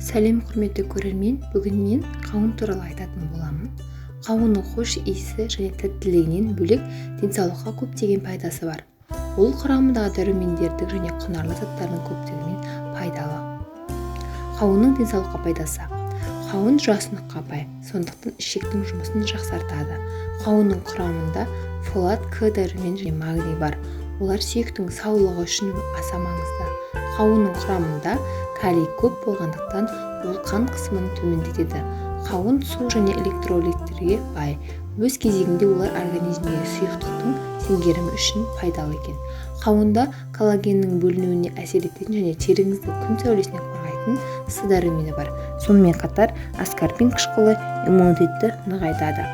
Сәлем, құрметті көрермен! Бүгін мен қауын туралы айтатын боламын. Қауынның хош иісі және тәттілігінен бөлек, денсаулыққа көптеген пайдасы бар. Ол құрамындағы дәрумендердің және құнарлы заттардың көптігімен пайдалы. Қауынның денсаулыққа пайдасы: қауын жасұныққа бай, сондықтан ішектің жұмысын жақсартады. Қауынның құрамында фолат, К дәрумені және магний бар. Олар сүйектің саулығы үшін аса маңызды. Қауынның құрамында калий көп болғандықтан, ол қан қысымын төмендетеді. Қауын су және электролиттерге бай. Өз кезегінде олар организмдегі сұйықтықтың теңгерімі үшін пайдалы екен. Қауында коллагеннің бөлінуіне әсер ететін және теріңізді күн сәулесінен қорғайтын С дәрумені бар. Сонымен қатар аскорбин қышқылы иммунитетті нығайтады.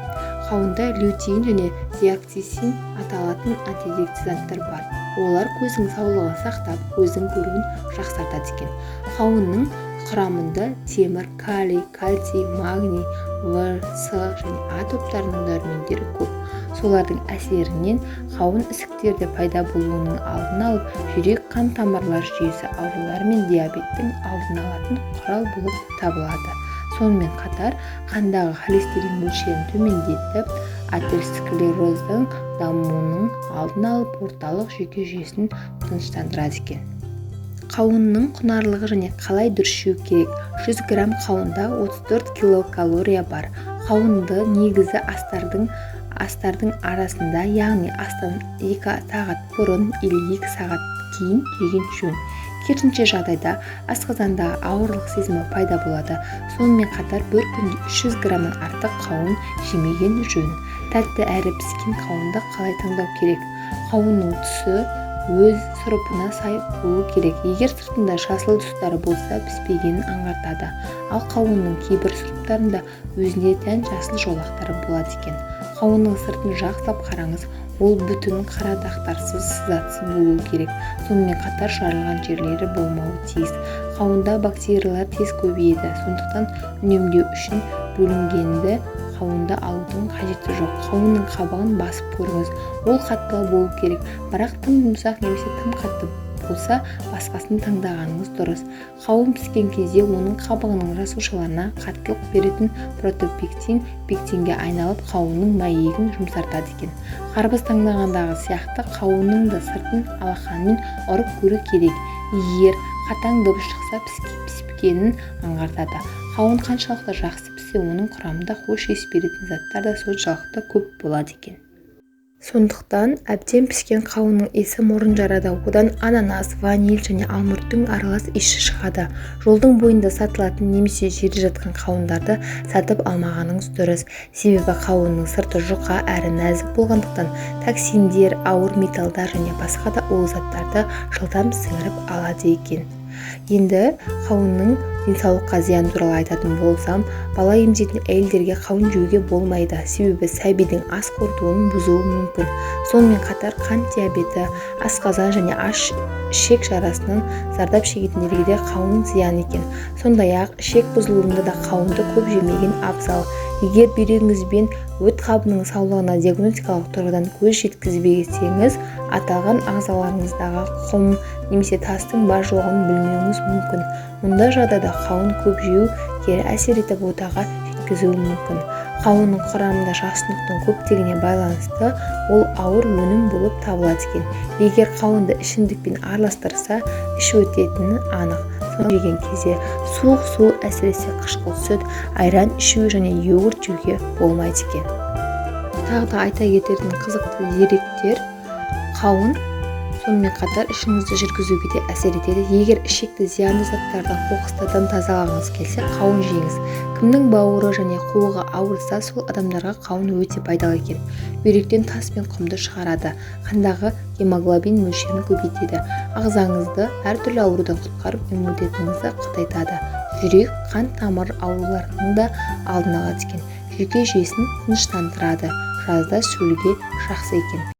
Қауында лютеин және зеаксантин аталатын антиоксиданттар бар. Олар көздің саулығын сақтап, көздің көруін жақсартады екен. Қауынның құрамында темір, калий, кальций, магний, В, С және А топтарының дәрумендері көп. Солардың әсерінен қауын ісіктерді пайда болуының алдын алып, жүрек қан тамырлар жүйесі аурулары мен диабеттің алдын алатын құрал болып табылады. Сонымен қатар қандағы холестерин мөлшерін төмендетіп, атеросклероздың дамуының алдын алып, орталық жүйке жүйесін тыныштандырады екен. Қауынның құнарлығы және қалай дұрыс жеу керек? 100 грамм қауында 34 килокалория бар. Қауынды негізі астардың арасында, яғни астан 2 сағат бұрын или 2 сағат кейін жеген жөн. Керісінше жағдайда асқазанда ауырлық сезімі пайда болады. Сонымен қатар бір күнде 300 граммнан артық қауын жемеген жөн. Тәтті әрі піскен қауынды қалай таңдау керек? Қауынның түсі өз сұрыпына сай болу керек. Егер сыртында жасыл тұстары болса, піспегенін аңғартады. Ал қауынның кейбір сұрыптарында өзіне тән жасыл жолақтары болады екен. Қауынның сыртын жақсылап қараңыз. Ол бүтін, қара дақтарсыз, сызатсыз болуы керек. Сонымен қатар жарылған жерлері болмауы тиіс. Қауында бактериялар тез көбейеді, сондықтан үнемдеу үшін бөлінгенді қауынды алудың қажеті жоқ. Қауынның қабығын басып көріңіз. Ол қаттылау болу керек, бірақ тым жұмсақ немесе тым қатты болса, басқасын таңдағаныңыз дұрыс. Қауын піскен кезде оның қабығының жасушаларына қаттылық беретін протопектин пектинге айналып, қауынның мәйегін жұмсартады екен. Қарбыз таңдағандағы сияқты қауынның да сыртын алақанмен ұрып көру керек. Егер қатаң дыбыс шықса, піспегенін аңғартады. Қауын қаншалықты жақсы піссе, оның құрамында хош иіс беретін заттар да соншалықты көп болады екен. Сондықтан әбден піскен қауынның иісі мұрын жарады. Одан ананас, ваниль және алмұрттың аралас иісі шығады. Жолдың бойында сатылатын немесе жерде жатқан қауындарды сатып алмағаныңыз дұрыс. Себебі қауынның сырты жұқа әрі нәзік болғандықтан, токсиндер, ауыр металдар және басқа да улы заттарды жылдам сіңіріп алады екен. Енді қауынның денсаулыққа зияны туралы айтатын болсам, бала емізетін әйелдерге қауын жеуге болмайды. Себебі сәбидің ас қорытуын бұзуы мүмкін. Сонымен қатар қант диабеті, асқазан және аш ішек жарасынан зардап шегетіндерге де қауын зиян екен. Сондай-ақ ішек бұзылуында да қауынды көп жемеген абзал. Егер бүйрегіңіз бен өт қабының саулығына диагностикалық тұрғыдан көз жеткізбесеңіз, аталған ағзаларыңыздағы құм немесе тастың бар-жоғын білмеуіңіз мүмкін. Мұндай жағдайда қауын көп жеу кері әсер етіп, отаға жеткізуі мүмкін. Қауынның құрамында жасұнықтың көптігіне байланысты ол ауыр өнім болып табылады екен. Егер қауынды ішімдікпен араластырса, іш өтетіні анық. Соны жеген кезде суық су, әсіресе қышқыл сүт, айран ішу және йогурт жеуге болмайды екен. Тағы да айта кететін қызықты деректер: қауын сонымен қатар ішіңізді жүргізуге де әсер етеді. Егер ішекті зиянды заттардан, қоқыстардан тазалағыңыз келсе, қауын жеңіз. Кімнің бауыры және қуығы ауырса, сол адамдарға қауын өте пайдалы екен. Бүйректен тас пен құмды шығарады, қандағы гемоглобин мөлшерін көбейтеді, ағзаңызды әртүрлі аурудан құтқарып, иммунитетіңізді қатайтады, жүрек қан тамыр ауруларының да алдын алады екен. Жүйке жүйесін тыныштандырады, жазда сөлге жақсы екен.